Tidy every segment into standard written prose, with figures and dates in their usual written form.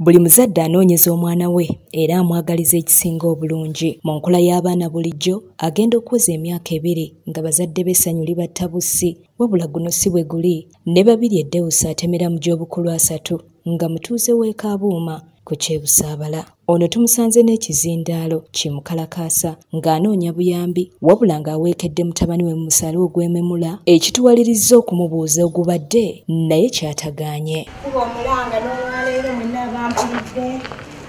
Buli muzadde anoonyeza omwana we era amwagaliza ekisinga obulungi. Mu nkula y'abaana bulijjo agenda okuweza emyaka 2 nga bazadde be essanyu libatta bussi, wabula guno si bwe guli. Ne Babirye Deus atemera mu gy'obukulu 3 nga mutuuze w'e Kabuuma ku Kyebusaabala. Ono tumusanze n'ekizindaalo kimukalakaasa ng'anoonya buyambi, wabula ng'aweekedde mutabani we mu musale ogw'ememula, ekituwalirizza okumubuuza ogubadde naye kyatagaanye. Kuba omulanga n'olwaleero mwenna abampulidde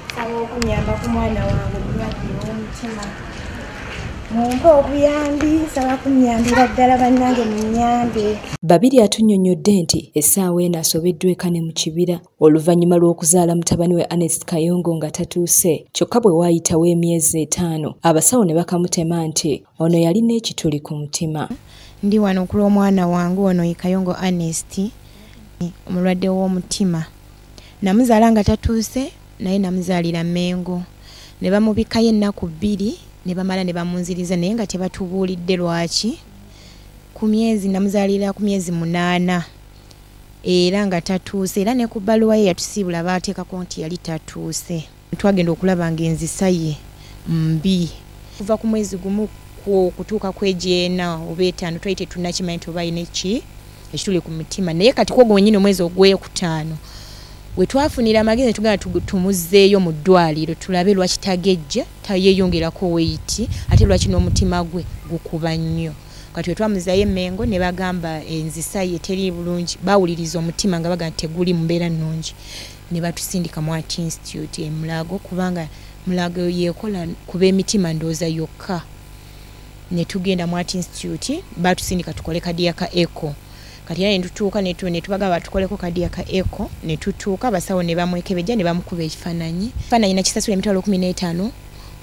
nsaba okunyamba ku mwana wange omulwadde w'omutima. Mumpe obuyambi, nsaba kunnyambira ddala bannange munnyambe. Babirye atunnyonnyodde nti essaawa eno asobeddwa eka ne mu kibira oluvannyuma lw'okuzaala mutabani we Ernest Kayongo nga tatuuse, kyokka bwe waayitawo emyezi 5 abasawo ne bakamutema nti ono yalina ekituli ku mutima. Ndi wano ku lw'omwana wange ono ye Kayongo Ernest, omulwadde w'omutima. Namuzaala nga tatuuse naye namuzaalira Mengo, ne bamubikkayo ennaku 2 ne bamala ne bamunziriza naye nga tebatubuulidde lwaki. Ku myezi namuzaalira ku myezi 8 era nga tatuuse, era ne ku bbaluwa ye yatusiibula baateekako nti yali tatuuse. Twagenda okulaba ng'enzisa ye mbi. Kuva ku mwezi gumu okutuuka ku egy'ena oba 5 twali tetunnakimanya nti oba alina ekituli ku mutima, naye kati kwogwo wennyini omwezi ogw'okutaano we twafunira amagezi ne tugenda tumuzzeeyo mu ddwaliro tulabe lwaki tagejja, tayeeyongerako weight, ate lwaki n'omutima gwe gukuba nnyo. Kati we twamuzaayo e Mengo ne bagamba enzisa ye teri bulungi, bawuliriza omutima nga bagamba teguli mu mbeera nnungi, ne batusindika mu Heart Institute e Mulago, kubanga Mulago yeekola kuba emitima ndowooza yokka. Ne tugenda mu Heart Institute, batusindika tukole cardiac echo. Kati era ne tutuuka ne tubagamba batukoleko cardiac echo, ne tutuuka abasawo ne bamwekebejja ne bamukuba ekifaananyi. Ekifaananyi nakisasula emitwalo 15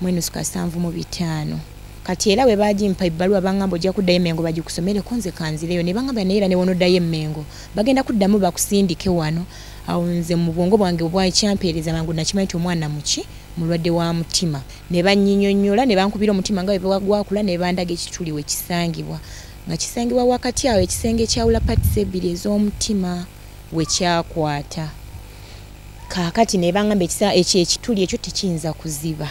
mu 75. Kati era bwe baagimpa ebbaluwa bangamba ojja kuddayo e Mengo bagikusomereko, nze kanzireyo. Ne bangamba naye era ne wonoddayo e Mengo bagenda kuddamu bakusindike wano. Awo nze mu bwongo bwange obwakyampeereza mangu nakimanyi nti omwana muki mulwadde wa mutima. Ne bannyinyonnyola ne bankubira omutima nga bwe gwakula ne bandaga ekituli we kisangibwa, nga kisangibwa wakati awo ekisenge ekyawula parts 2 ez'omutima we kyakwata. Kaakati ne bangamba ekituli ekyo tekiyinza kuziba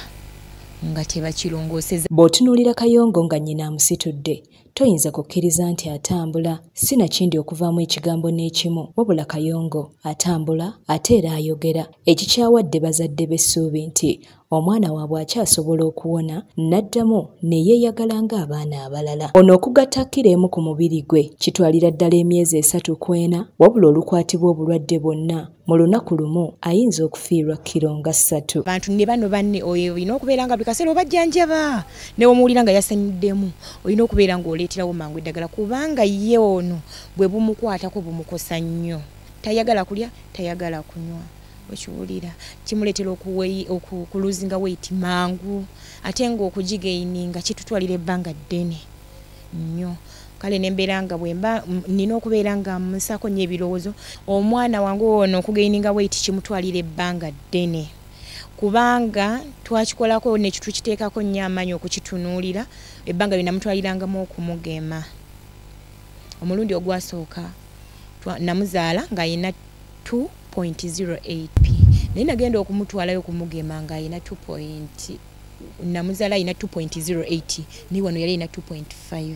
nga tebakirongoseza. Bw'otunuulira Kayongo nga nnyina amusitudde, toyinza kukkiriza nti atambula, sinakindi okuvaamu ekigambo n'ekimu, wabula Kayongo atambula ate era ayogera, ekikyawadde bazadde b'essuubi nti omwana waabwe akyasobola okuwona n'addamu ne yeeyagala ng'abaana abalala. Ono okugatta kiro emu ku mubiri gwe kitwalira ddala emyezi 3 ku 4, wabula olukwatibwa obulwadde bwonna mu lunaku lumu ayinza okufiirwa kiro nga 3. Abantu ne bano banne olina okubeera nga buli kaseera obajjanjaba, ne bw'omuwulira nga yasanyiddemu olina okubeera ng'oleeterawo mangu eddagala, kubanga ye ono bwe bumukwatako bumukosa nnyo. Tayagala kulya, tayagala kunywa, okiwulira kimuleetera okuluzinga weight mangu, ate ng'okugigaininga kitutwalira ebbanga ddene nnyo. Kale ne mbeera nga bwe mba nnina okubeera nga musaako nnyo ebirowoozo. Omwana wange ono okugaininga weight kimutwalira ebbanga ddene, kubanga twakikolako ne tukiteekako nnyo amaanyi okukitunuulira ebbanga lye namutwalirangamu okumugema. Omulundi ogwasooka namuzaala ng'ayina 2.08 p, naye nagenda okumutwalayo okumugema ng'ayina 2. Namuzaala ayina 2.08, naye wano yali ayina 2.5.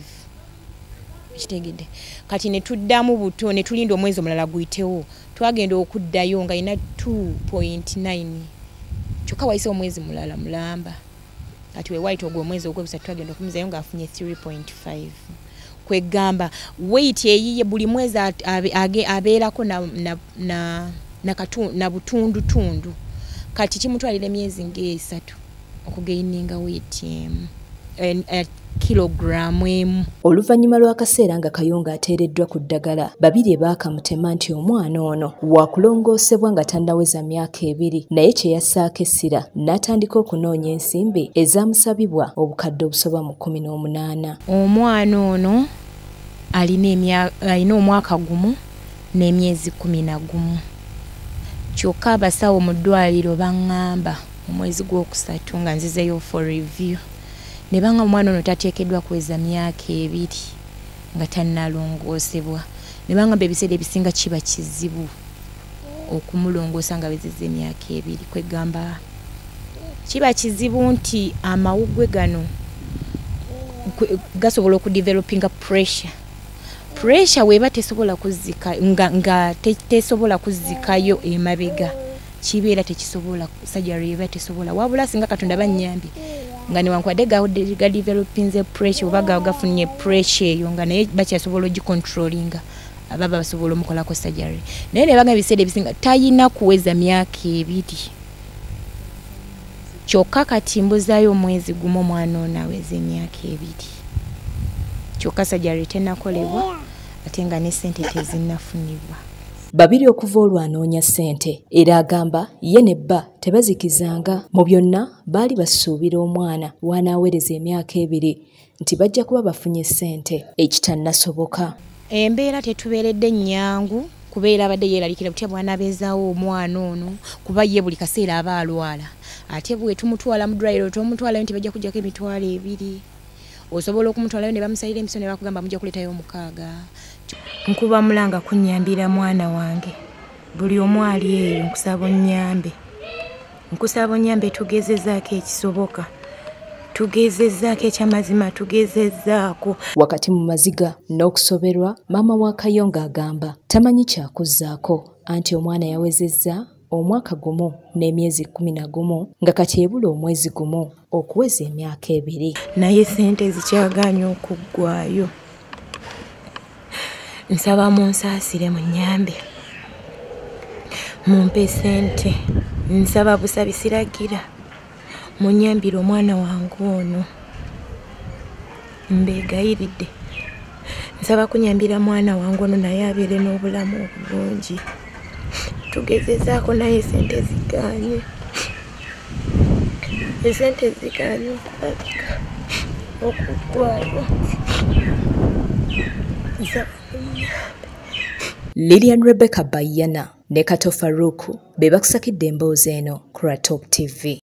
Kitegedde. Kati ne tuddamu buto ne tulinda omwezi omulala guyitewo, twagenda okuddayo ng'ayina 2.9, kyokka wayise omwezi mulala mulamba. Kati we wayita ogwo omwezi ogwokusatu twagenda okumuzayo ng'afunye 3.5. Kwegamba weight eyiye buli mwezi abeerako na butundutundu. Kati kimutwalira emyezi ng'esatu okugaininga weight emu, kilogrammu emu. Oluvannyuma lw'akaseera nga Kayongo ateereddwa ku ddagala, Babirye baakamutema nti omwana ono wakulongoosebwa nga tannaweza myaka 2, naye kye yassaako essira n'atandika okunoonya ensimbi ezaamusabibwa obukadde obusoba mu 18. Omwana ono alina omwaka gumu n'emyezi 11. Kyokka abasawo mu ddwaliro baŋŋamba omwezi gw'okusatu nga nzizeeyo for review, ne bangamba omwana ono tateekeddwa kuweza myaka 2 nga tannalongoosebwa. Ne bangamba ebiseera ebisinga kiba kizibu okumulongoosa nga awezezza emyaka 2. Kwegamba kiba kizibu nti amawuggwe gano gasobola okudevelopinga pressure. Pressure weba tesobola kuzika nga tesobola kuzikayo emabega, kibeera tekisobola, surgery eba tesobola. Wabula singa Katonda bannyambye nga newankubadde ga developinze pressure oba gafunye pressure eyo nga naye bakyasobola ogicontrollinga, ababa basobola omukolako surgery. Naye ne bagamba ebiseera ebisinga tayina kuweza myaka 2. Kyokka kati mbuzaayo omwezi gumu omwana ono aweza emyaka 2, kyokka surgery tennakolebwa ate nga ne ssente tezinnafunibwa. Babiri okuva olwo anoonya ssente era agamba ye ne bba tebazikizanga. Mu byonna baali basuubira omwana w'anaawereza emyaka 2 nti bajja kuba bafunye ssente, ekitannasoboka. Embeera tetubeeredde nnyangu kubeera abadde yeeralikira butya bw'anaabeezaawo omwana ono, kuba ye buli kaseera aba alwala. Ate bwe tumutwala mu ddwaliro tumutwalayo nti bajja kuggyako emitwalo 2, osobola okumutwalayo ne bamusalira emiso ne bakugamba mujja kuleetayo 6. Nkuba mulanga kunnyambira mwana wange, buli omu ali eyo nkusaba onnyambe, nkusaba onnyambe, tugezezaako ekisoboka, tugezezaako ekyamazima, tugezezaako. Wakati mu maziga n'okusoberwa, maama wa Kayongo agamba tamanyi kyakuzzaako anti omwana yawezezza omwaka 1 n'emyezi 11 nga kati ebula omwezi 1 okuweza emyaka 2. Naye ssente zikyagaanye okuggwayo. Nsaba munsaasire munnyambe, mumpe ssente, nsaba busabi siragira, munnyambire omwana wange ono, mbeegayiridde. Nsaba kunyambira mwana wange ono naye abeere n'obulamu obulungi. Tugezezaako naye ssente zigaanye, esente zigaanye okulabika okuggwayo. Lilian Rebecca Bayana ne Kato Faruku be bakusakidde emboozi eno ku Top TV.